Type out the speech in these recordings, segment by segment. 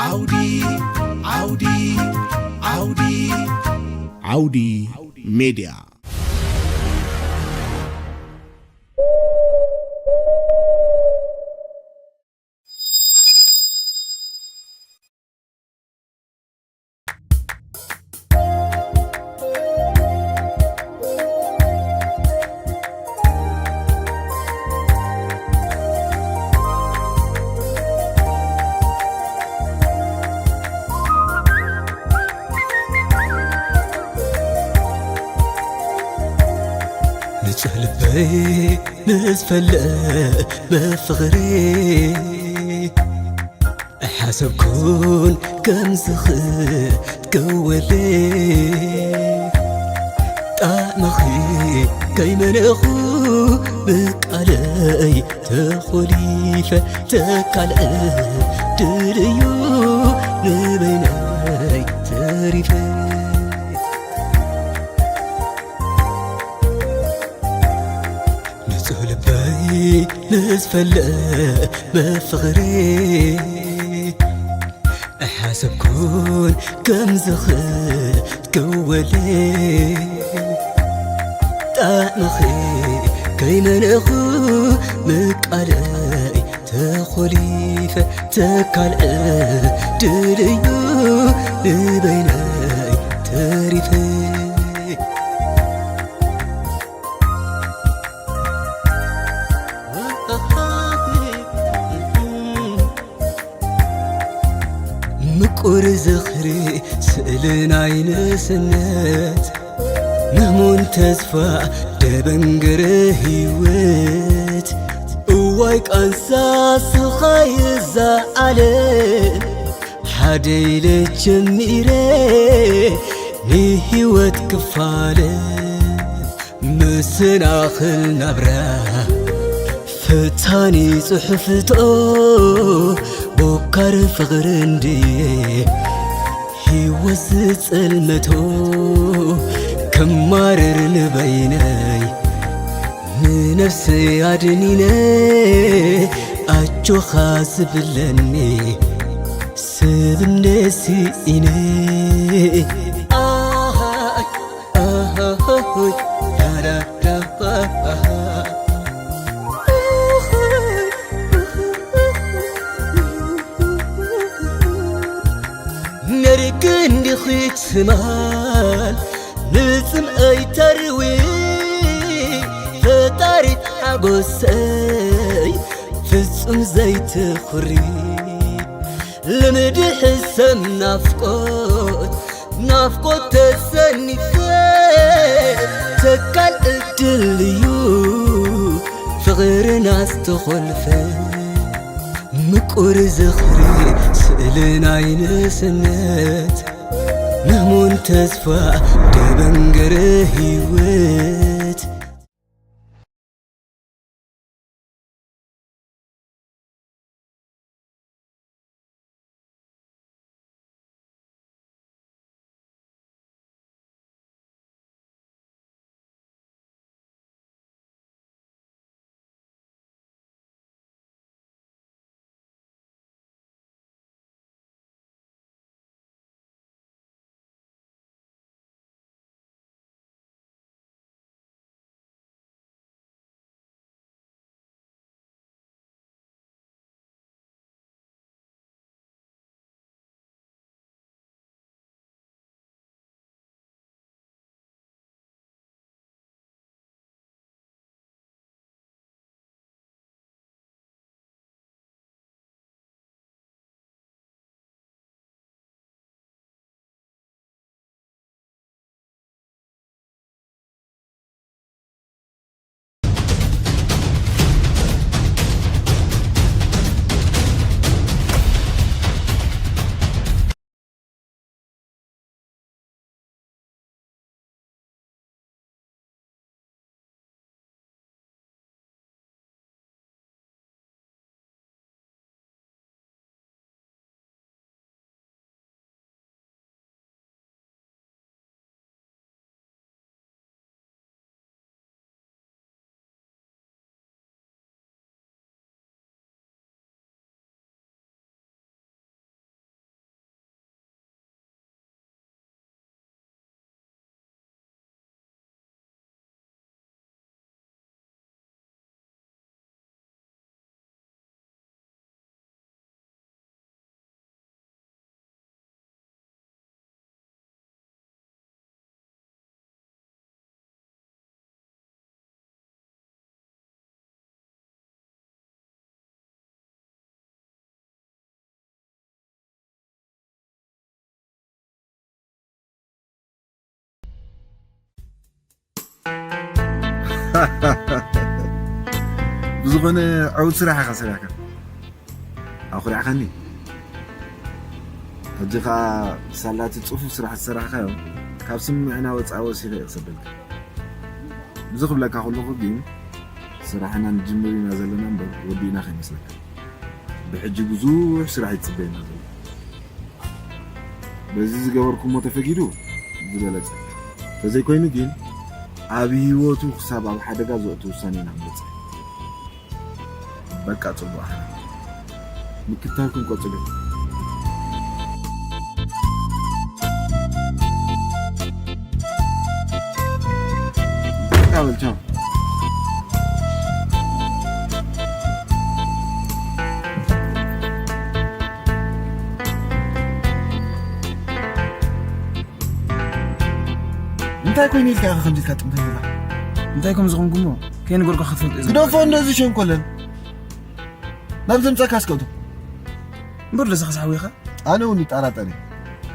ዓውዲ ዓውዲ ዓውዲ ዓውዲ ሜድያ። ንጹህ ልበይ ምስ ፈለመ ፍቕሪ ኣይሓሰብኩን ከምዚ ክትከወለይ። ጣዕምኺ ከይመነኹ ብቃለይ ተኾሊፈ፣ ተካል ዕድል'ዩ ንበይነይ ተሪፈ። ንጹህ ልበይ ምስ ፈለመ ፍቕሪ ኣይሓሰብኩን ከምዚ ክትከወለይ። ጣዕምኺ ከይመነኹ ምቃለይ ተኾሊፈ፣ ተካል ዕድል'ዩ ንበይነይ ተሪፈ። ምቁር ዝኽሪ ስእሊ ናይ ንእስነት፣ ምህሙን ተስፋ ደበንገረ ህይወት። እዋይ ቃንሳ ስኻይ እዛ ዓለም፣ ሓደ ኢለ ጀሚረ ንህይወት ክፋለ። መሰናኽል ናብራ ፈታኒ ጽሑፍቶ፣ ቦካር ፍቕሪ እንድየ ህይወት ዝጸልመቶ። ከማርር ንበይነይ ንነፍሰይ ኣድኒነ ኣጆኻ ዝብለኒ ሰብ እንደ ስኢነ። ኣሃ፣ ኣሃ፣ ዳዳዳ፣ ኣሃ። ነርቂ እንዲኺ ትማል ንጽምኣይ ተርዊ፣ ፈጣሪት ሓጎሰይ ፍጹም ዘይትኹሪ። ልምዲ ሕሰም ናፍቆት፣ ናፍቆት ተሰኒፈ፣ ተካል ዕድል እዩ ፍቕርና ዝተኾልፈ። ምቁር ዝኽሪ ስእሊ ናይ ንእስነት፣ ምህሙን ተስፋ ደበንገረ ህይወት። ብዝኾነ ዕውት ስራሕ ኢኻ ሰሪሕካ። ኣኹሪዕኻኒ። ሕጂ ኸኣ ሳላቲ ጽፉፍ ስራሕ ዝሰራሕካዮ ካብ ስምዕና ወጻኢ ወሲኸ እየ ክሰደልካ። እዚ ክብለካ ከለኹ ግን ስራሕና ንጅምር ኢና ዘለና እምበር ወዲእና ከይመስለካ። ብሕጂ ብዙሕ ስራሕ ይጽበየና ዘሎ። በዚ ዝገበርኩሞ ተፈጊዱ ዝበለጸ። ተዘይኮይኑ ግን ኣብ ህይወቱ ክሳብ ኣብ ሓደጋ ዘእቱ ውሳኔ ኢና ክንበጽሕ። በቃ ጽቡቕ። ምክትታልኩም ቀጽሉ። በቃ በል፣ ቻው። እንታይ ኮይኑ ኢልካ ኢኻ ከምዚ ኢልካ ጥምተት ኢኻ? እንታይ ከም ዝኾንኩሞ ከይነገርኩኻ ክትፈልጥ እየ ግደፎ፣ ዝግባእ። እንደዚ ሸንኮለል ናብ ዘምጻካ ኣስቀምጦ። እምበር ደስኻ ሓዊ ኢኻ? ኣነ እውን ይጠራጠር እየ።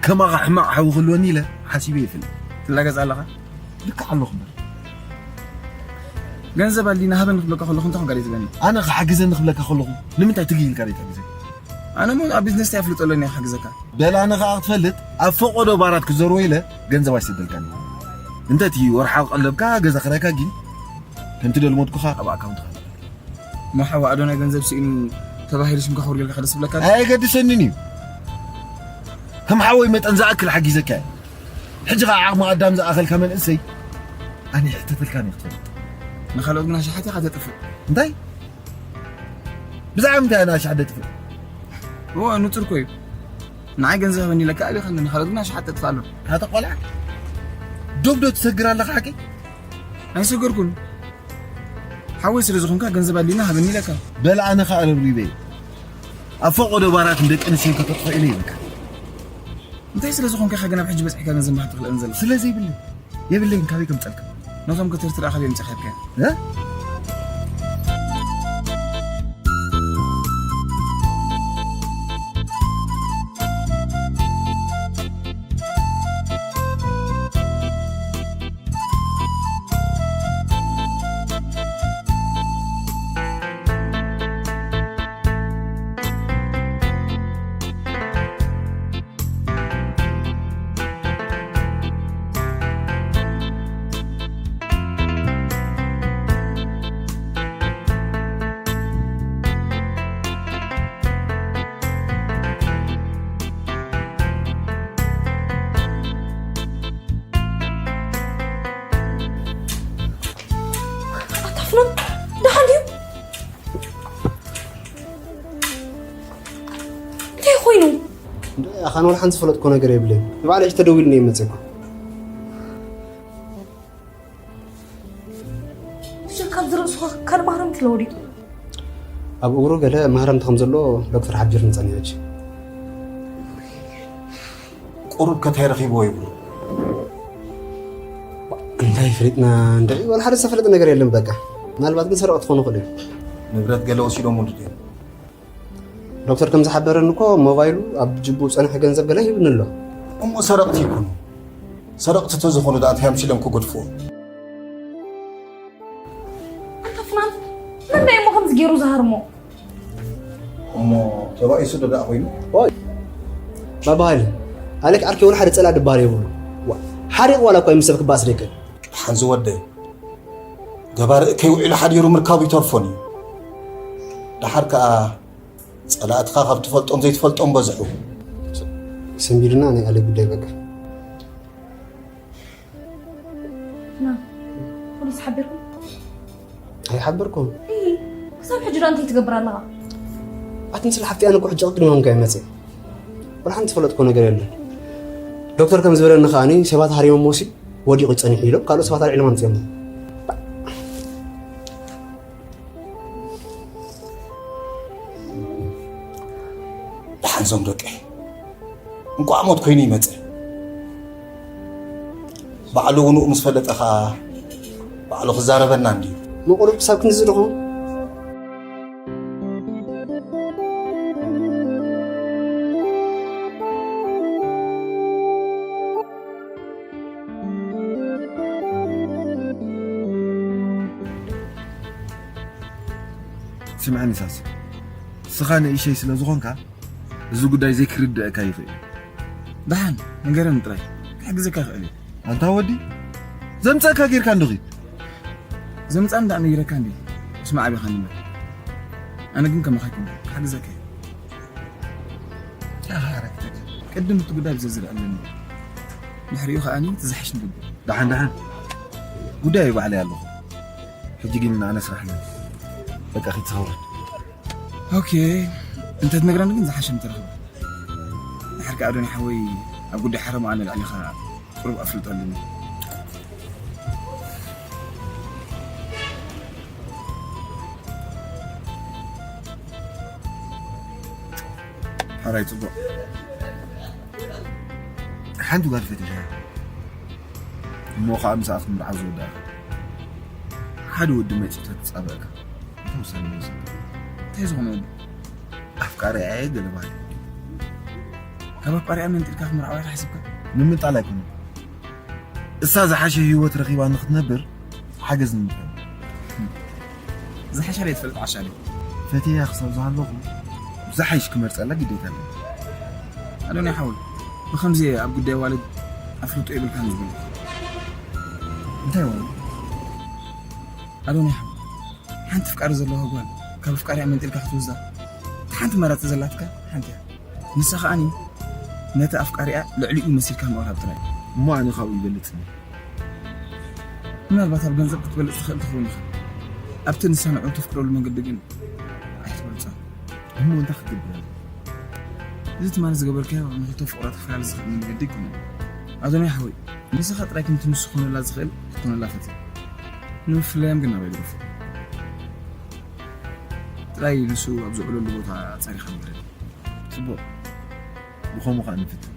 ከማኻ ሕማቕ ሓዊ ክህልወኒ ኢለ ሓሲበ ይፈልጥ። ትላገጽ ኣለኻ? ልክዕ ኣለኹ እምበር። ገንዘብ ኣድልይና ሃበኒ ክብለካ ከለኹ እንታይ ኮንካ ደይ ትብለኒ? ኣነ ክሓግዘኒ ክብለካ ከለኹ ንምንታይ ትግይ ኢልካ ደይ ትሕግዘኒ? ኣነ እሞ ኣብ ቢዝነስ እንታይ ኣፍልጦ ኣለኒ ክሕግዘካ? በል ኣነ ኸኣ ክትፈልጥ ኣብ ፈቐዶ ባራት ክዘርዎ ኢለ ገንዘብ ኣይሰደልካን። እንተ እቲ ወርሓዊ ቀለብካ ገዛ ክራይካ ግን ከምቲ ደልሞትኩኻ ኣብ ኣካውንትኻ እሞ ሓዋ ኣዶናይ ገንዘብ ስኢኑ ተባሂሉ ሽምካ ክውርገልካ ደስ ብለካ? ኣየገድሰንን እዩ። ከም ሓወይ መጠን ዝኣክል ሓጊዘካ እየ። ሕጂ ኸዓ ዓቕሚ ኣዳም ዝኣኸልካ መንእሰይ ኣነ ይሕተተልካን እየ ክትፈልጥ። ንኻልኦት ግን ኣሽሓት ኢኻ ተጥፍእ። እንታይ? ብዛዕባ ምንታይ ኣነ ኣሽሓት ደጥፍእ? እወ፣ ንጹር እኮ እዩ። ንዓይ ገንዘብ ሃበኒ ኢለካ ኣሊኻ፣ ንኻልኦት ግን ኣሽሓት ተጥፍእ ኣሎ። ኣታ ቆልዓ፣ ዶብ ዶ ትሰግር ኣለኻ ሓቂ? ኣይሰገርኩን። ሓወይ ስለ ዝኾንካ ገንዘብ ኣድልይና ሃበኒ ኢለካ። በል ኣነ ኸኣ ረብሪበ እየ። ኣብ ፈቐዶ ባራት ንደቂ ኣንስትዮ ከተጥፍእ ኢለ ይብለካ። እንታይ ስለ ዝኾንካ ኢኻ ግን ኣብ ሕጂ በጺሕካ ገንዘብ ምሃብ ትኽእለን ዘለኻ? ስለ ዘይብለይ። የብለይን፣ ካበይ ከምጸልካ? ነቶም ከተርትር ኣኻል እዮም ጸኺርካ። እ? ኣታ ፍናን፣ ደሓን ድዩ? እንታይ ኮይኑ? ኣኻን ወላ ሓንቲ ዝፈለጥኮ ነገር የብለይ። ንባዕለይ ሕጂ ተደዊሉኒ ይመጽእ እኮ። እሺ፣ ካብዚ ርእሱ ካልእ ማህረምቲ ለወዲጡ። ኣብ እግሩ ገለ ማህረምቲ ከም ዘሎ ዶክተር ሓቢርኒ ጸኒሑ ሕጂ። ቁሩብ ከ እንታይ ረኺብዎ ይብሉ? እንታይ ፈሊጥና እንድዒ፣ ወላ ሓደ ዝተፈለጠ ነገር የለን በቃ። ምናልባት ግን ሰረቕቲ ክኾኑ ይኽእሉ እዮም። ንብረት ገለ ወሲዶምሉ ድዮም? ዶክተር ከም ዝሓበረኒ እኮ ሞባይሉ ኣብ ጅቡ ዝጸንሐ ገንዘብ ገለ ሂቡኒ ኣሎ። እሞ ሰረቕቲ ይኩኑ። ሰረቕቲ ተዝኾኑ ደኣ እንታይ ኣምሲሎም ክገድፍዎ? ኣንታ ፍናን፣ መን ደኣ እሞ ከምዚ ገይሩ ዝሃርሞ? እሞ ተባኢሱ ዶ ደኣ ኮይኑ? ኦይ፣ ባባ ሃይለ፣ ኣሌክ ዓርከይ ወላ ሓደ ጸላእ ድበሃል የብሉ። ዋ፣ ሓሪቕ ዋላ እኳ ይምሰል ክበኣስ ደይክእል። ሓንዚ ወደይ፣ ገባር እከይ ውዒሉ ሓዲሩ ምርካቡ ይተርፎን እዩ። ደሓር ከኣ ጸላእትኻ ካብ ትፈልጦም ዘይትፈልጦም በዝሑ። ሰንቢድና ናይ ኣሌክ ጉዳይ በቃ። ና፣ ፖሊስ ሓቢርኩም? ኣይሓበርኩን። እይ፣ ክሳብ ሕጂ ዶ እንታይ ትገብር ኣለኻ? ኣቲ ንስለ ሓፍቲ ኣነ እኮ ሕጂ ቅድሚ ሆንካ ይመጽእ። ወላ ሓንቲ ዝፈለጥኮ ነገር የለን። ዶክተር ከም ዝበለኒ ከኣኒ ሰባት ሃሪሞም ወሲ ወዲቑ ጸኒሑ ኢሎም ካልኦት ሰባት ኣልዒሎም ኣምጺኦም። ደሓን ዞም ደቀይ እንቋዕ ሞት ኮይኑ ይመጸ። ባዕሉ ውኑኡ ምስ ፈለጠ ኸኣ ባዕሉ ክዛረበና እንድዩ። ምቑሩብ ክሳብ ክንድዚ ድኹም? ስምዐኒ ሳሲ፣ ንስኻ ንእሸይ ስለ ዝኾንካ እዚ ጉዳይ ዘይክርድአካ ይኽእል። ደሓን ንገረኒ ጥራይ፣ ክሕግዘካ ይኽእል እየ። ኣንታ ወዲ፣ ዘምፀእካ ጌርካ እንዶ ኺድ። ዘምፃ እንዳ ነጊረካ እንዲ እስማ ዓቢኻ ንበር። ኣነ ግን ከማኻ ኣይኮንኩ፣ ክሕግዘካ እየ። ቅድም እቲ ጉዳይ ብዝርዝር ኣለኒ፣ ድሕሪኡ ከኣኒ እቲ ዝሓሽ ንገብር። ደሓን ደሓን፣ ጉዳይ ባዕለይ ኣለኹ። ሕጂ ግን ኣነ ስራሕ ኣለኒ። በቃ ኺድ ትኸውን። ኦኬ፣ እንተ ትነግረኒ ግን ዝሓሸ ምተረኽበ። ድሓር ከኣ ኣዶኒ ሓወይ፣ ኣብ ጉዳይ ሓረማ ኣነ ልዕሊኻ ቁሩብ ኣፍልጦ ኣለኒ። ሓራይ ጽቡቕ። ሓንቲ ጓል ፈቲኻ እሞ ኸኣ ምስኣ ክትምርዓ ዝወዳእካ ሓደ ወዲ መጺኡ ተትጻበእካ እንታይ ውሳነ ምወሰድካ? እንታይ ዝኾነ ወዲ? ኣፍቃሪኣ እየ ገለ በሃሊ። ካብ ኣፍቃሪኣ መንጢልካ ክትምርዓዋ ኢኻ ሓሲብካ? ንምንጣል ኣይኮነን። እሳ ዝሓሸ ህይወት ረኺባ ንኽትነብር ሓገዝ ንምግባር። ዝሓሻ ድየ ትፈልጥ ዓሻ ድየ? ፈትየያ ክሳብ ዝሃለኹ ዝሓይሽ ክመርጸላ ግዴታ ኣለኒ። ኣዶንያ ሓወይ፣ ብኸምዚ ኣብ ጉዳይ ዋልድ ኣፍልጦ የብልካን ዝብል። እንታይ ዋልድ? ኣዶንያ ሓወይ፣ ሓንቲ ፍቃሪ ዘለዋ ጓል ካብ ኣፍቃሪኣ መንጢልካ ክትወስዳ እታ ሓንቲ መራጺ ዘላትካ ሓንቲ እያ። ንሳ ከኣኒ ነቲ ኣፍቃሪኣ ልዕሊኡ መሲልካ ምቕራብ ጥራይ። እሞ ኣነ ካብኡ ይበልጽ እየ። ምናልባት ኣብ ገንዘብ ክትበልጽ ትኽእል ትኸውን ኢኻ። ኣብቲ ንሳ ንዕኡ ተፍቅረሉ መንገዲ ግን ኣይትበልጾን። እሞ እንታይ ክገብር ኣለኒ? እዚ ትማሊ ዝገበርካዮ ንኽልተ ፍቑራት ክፈላለ ዝኽእል መንገዲ ኣይኮነን። ኣዶናይ ሓወይ፣ ንስኻ ጥራይ ከምቲ ንሱ ክኾነላ ዝኽእል ክትኮነላ ፈትን። ንምፍላዮም ግን ናባይ ድገፎ። ጥራይ ንሱ ኣብ ዝውዕለሉ ቦታ ጸሪኻ ንገረኒ። ጽቡቕ። ብኸምኡ ኸኣ ንፍትን።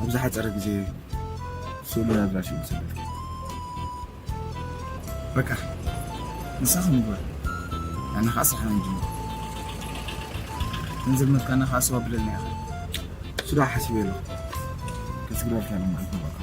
ኣብ ዝሓጸረ ግዜ ስእሉን ኣድራሽኡን ክሰደልኪ። በቃ፣ ንሳ ከም ምግባር። ኣነ ኸኣ ስራሕና ንጅምር። ንዝልመትካና ኸኣ ሰው ኣብለልና ኢኻ። እሱ ደኣ ሓሲበ ኣለኹ። ከስግረልካ ሎማዓንቲ መባእታኻ።